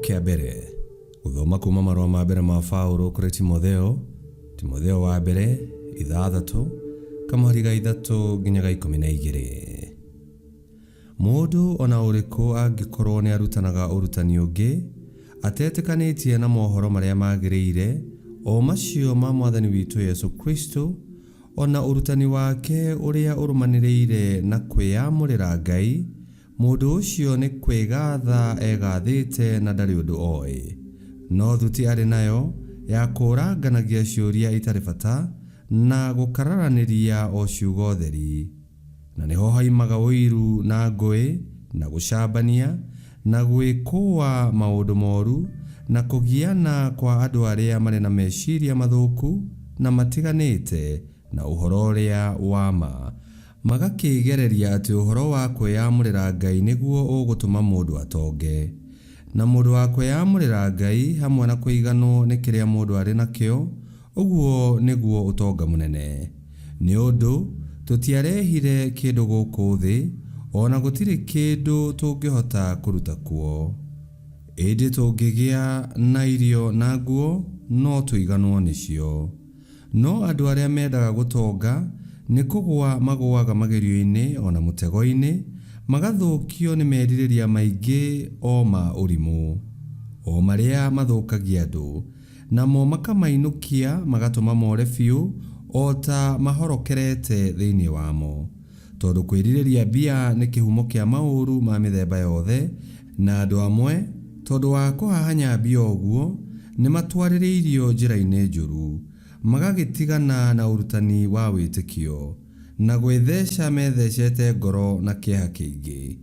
Kĩa mbere. Gũthoma kuma marũa ma mbere ma Paulo kũrĩ Timotheo, Timotheo wa mbere, 6, kamũhari ga 3 nginya ga 12. Mũndũ o na ũrĩkũ angĩkorũo nĩ arutanaga ũrutani ũngĩ, atetĩkanĩtie na mohoro marĩa magĩrĩire, o macio ma Mwathani witũ Jesu Kristo, o na ũrutani wake ũrĩa ũrũmanĩrĩire na kwĩamũrĩra Ngai, mũndũ ũcio nĩ kwĩgatha egathĩte na ndarĩ ũndũ oĩ. No thuti arĩ nayo ya kũũranganagia ciũria itarĩ bata na gũkararanĩria o ciugo theri. Na nĩho hoimaga ũiru na ngũĩ, na gũcambania, na gwĩkũũa maũndũ moru, na kũgiana kwa andũ arĩa marĩ na meciria mathũku na matiganĩte na ũhoro ũrĩa wa ma, magakĩĩgereria atĩ ũhoro wa kwĩamũrĩra Ngai nĩguo ũgũtũma mũndũ atonge. Na mũndũ wa kwĩamũrĩra Ngai hamwe na kũiganwo nĩ kĩrĩa mũndũ arĩ nakĩo, Ũguo nĩguo ũtonga mũnene. Nĩ ũndũ tũtiarehire kĩndũ gũkũ thĩ, o na gũtirĩ kĩndũ tũngĩhota kũruta kuo. Ĩndĩ tũngĩgĩa na irio na nguo, no tũiganwo nĩcio. No andũ arĩa mendaga gũtonga nĩ kũgũa magũaga magerio-inĩ o na mũtego-inĩ, magathũkio nĩ merirĩria maingĩ o ma ũrimũ, o marĩa mathũkagia andũ. Namo makamainũkia magatũma more biũ o ta mahorokerete thĩinĩ wamo. Tondũ kwĩrirĩria mbia nĩ kĩhumo kĩa maũũru ma mĩthemba yothe, na andũ amwe, tondũ wa kũhahanya mbia ũguo, nĩmatwarĩrĩirio njĩra-inĩ njũru, magagĩtigana na ũrutani wa wĩtĩkio, na gwĩtheca methecete ngoro na kĩeha kĩingĩ.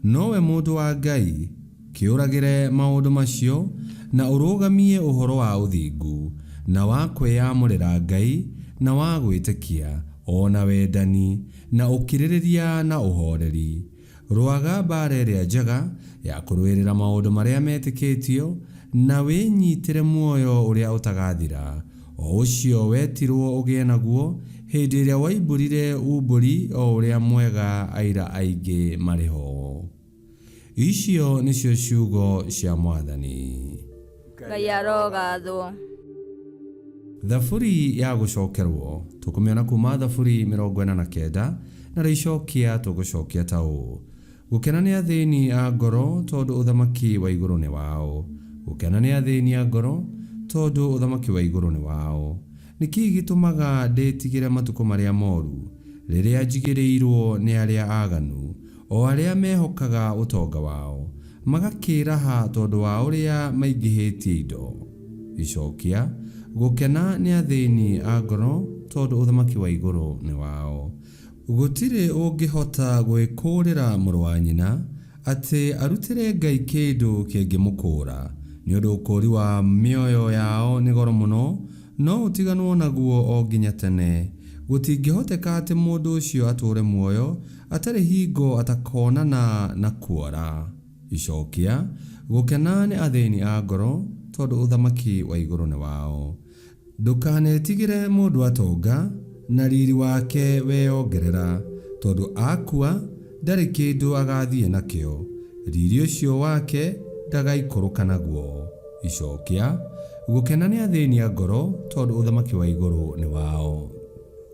Nowe mũndũ wa Ngai, kĩũragĩre maũndũ macio, na ũrũgamie ũhoro wa ũthingu, na wa kwĩamũrĩra Ngai, na wa gwĩtĩkia, o na wendani, na ũkirĩrĩria na ũhoreri. Rũaga mbaara ĩrĩa njega ya kũrũĩrĩra maũndũ marĩa metĩkĩtio, na wĩnyitĩre muoyo ũrĩa ũtagathira, o ũcio wetirũo ũgĩe naguo hĩndĩ ĩrĩa woimbũrire umbũri o ũrĩa mwega aira aingĩ marĩ ho. Icio nĩcio ciugo cia Mwathani. Ngai arogathwo. Thaburi ya gũcokerwo tũkũmĩona kuma Thaburi 49 narĩo icokia tũgũcokia ta ũũ: Gũkena nĩ athĩni a ngoro, tondũ ũthamaki wa igũrũ nĩ wao. Gũkena nĩ athĩni a ngoro, tondũ ũthamaki wa igũrũ nĩ wao. Nĩ kĩĩ gĩtũmaga ndĩtigĩre matukũ marĩa moru, rĩrĩa njigĩrĩirwo nĩ arĩa aaganu, o arĩa mehokaga ũtonga wao, magakĩĩraha tondũ wa ũrĩa maingĩhĩtie indo? Icokia, Gũkena nĩ athĩni a ngoro, tondũ ũthamaki wa igũrũ nĩ wao. Gũtirĩ ũngĩhota gwĩkũũrĩra mũrũ wa nyina, atĩ arutĩre Ngai kĩndũ kĩngĩmũkũũra, nĩ ũndũ ũkũũri wa mĩoyo yao nĩ goro mũno, no ũtiganwo naguo o nginya tene. Gũtingĩhoteka atĩ mũndũ ũcio atũũre muoyo atarĩ hingo atakonana na kuora. Icokia, Gũkena nĩ athĩni a ngoro, tondũ ũthamaki wa igũrũ nĩ wao. Ndũkanetigĩre mũndũ atonga, na riri wake weyongerera, tondũ akua ndarĩ kĩndũ agathiĩ nakĩo, riri ũcio wake ndagaikũrũka naguo. Icokia, Gũkena nĩ athĩni a ngoro, tondũ ũthamaki wa igũrũ nĩ wao.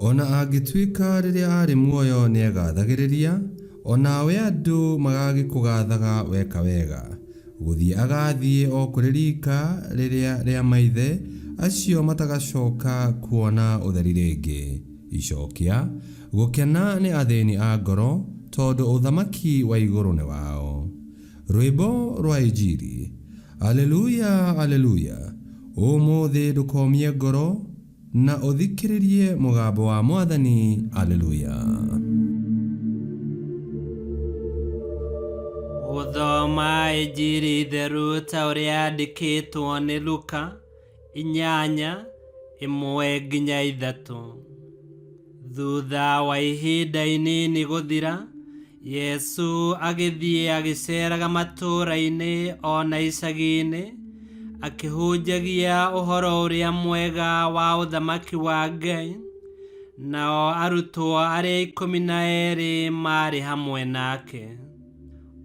O na angĩtuĩka rĩrĩa aarĩ muoyo nĩegathagĩrĩria, o nawe andũ magagĩkũgathaga weka wega. Gũthiĩ agathiĩ o kũrĩ riika rĩrĩa rĩa maithe, acio matagacoka kuona ũtheri rĩngĩ. Icokia, Gũkena nĩ athĩni a ngoro, tondũ ũthamaki wa igũrũ nĩ wao. Rwĩmbo rwa Injiri. Aleluya, Aleluya! Ũmũthĩ ndũkomie ngoro, Na ũthikĩrĩrie mũgambo wa Mwathani. Aleluya. Gũthoma Injiri theru ta ũrĩa yandĩkĩtwo nĩ Luka 8:1-3. Thutha wa ihinda inini gũthira, Yesu agĩthiĩ agĩceeraga matũũra-inĩ o na icagi-inĩ, akĩhunjagia ũhoro ũrĩa mwega wa ũthamaki wa Ngai, nao arutwo arĩa 12 maarĩ hamwe nake.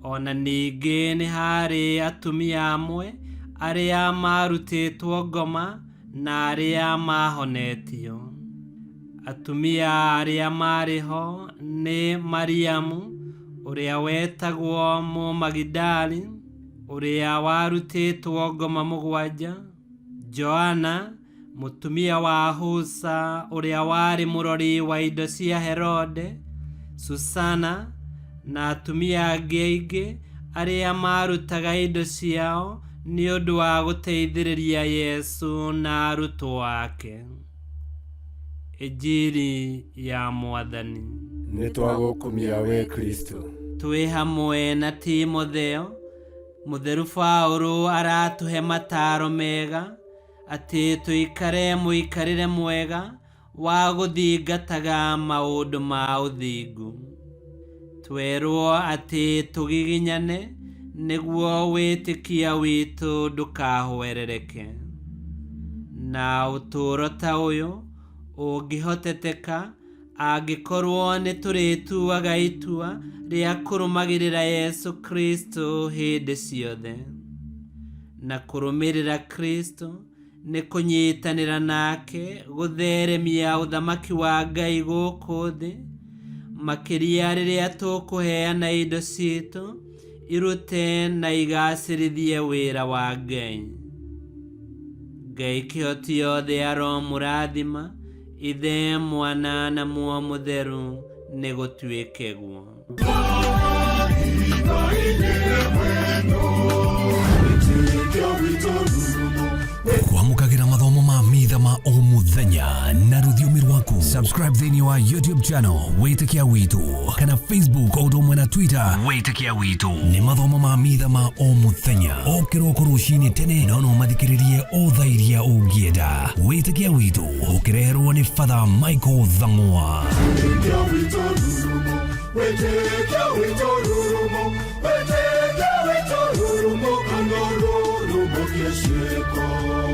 O na ningĩ nĩ haarĩ atumia amwe Arĩa maarutĩtwo ngoma na arĩa maahonetio. Atumia arĩa maarĩ ho nĩ Mariamu ũrĩa wetagwo Mũmagidali, ũrĩa warutĩtwo ngoma 7, Joana mũtumia wa Husa ũrĩa warĩ mũrori wa indo cia Herode, Susana na atumia angĩ aingĩ arĩa maarutaga indo ciao nĩ ũndũ wa gũteithĩrĩria Yesu na arutwo ake. Injiri ya Mwathani. Nĩ twagũkumia we Kristo. Twĩ hamwe na Timotheo, Mũtheru Paũlũ aratũhe mataro mega atĩ tũikare mũikarĩre mwega wa gũthingataga maũndũ ma ũthingu. Twerwo atĩ tũgiginyane nĩguo wĩtĩkia witũ ndũkahwerereke. Na ũtũũro ta ũyũ ũngĩhoteteka angĩkorwo nĩ tũrĩtuaga itua rĩa kũrũmagĩrĩra Yesu Kristo hĩndĩ ciothe. Na kũrũmĩrĩra Kristo nĩ kũnyitanĩra nake gũtheremia ũthamaki wa Ngai gũkũ thĩ, makĩria rĩrĩa tũkũheana indo citũ irute na igacĩrithie wĩra wa Ngai. Ngai kĩhoti yothe aromũrathima, Ithe, Mwana na Muoyo Mũtheru, nĩ gũtuĩke guo. Kwamũkagĩra mathomo ma mitha ma o mũthenya na rũthiomi rwaku. Subscribe thĩinĩ wa YouTube channel Wĩtĩkia Witũ kana Facebook o ũndũ ũmwe na Twitter Wĩtĩkia Witũ. Nĩ mathomo ma mitha ma o mũthenya o kĩroko rũcinĩ tene, no no mathikĩrĩrie o thaa iria ũngĩenda. Wĩtĩkia Witũ ũkĩreherwo nĩ Father Michael Thang'wa. Wĩtĩkia witũ rurumo, wĩtĩkia witũ rurumo, wĩtĩkia witũ rurumo, kana rurumo kĩciĩko.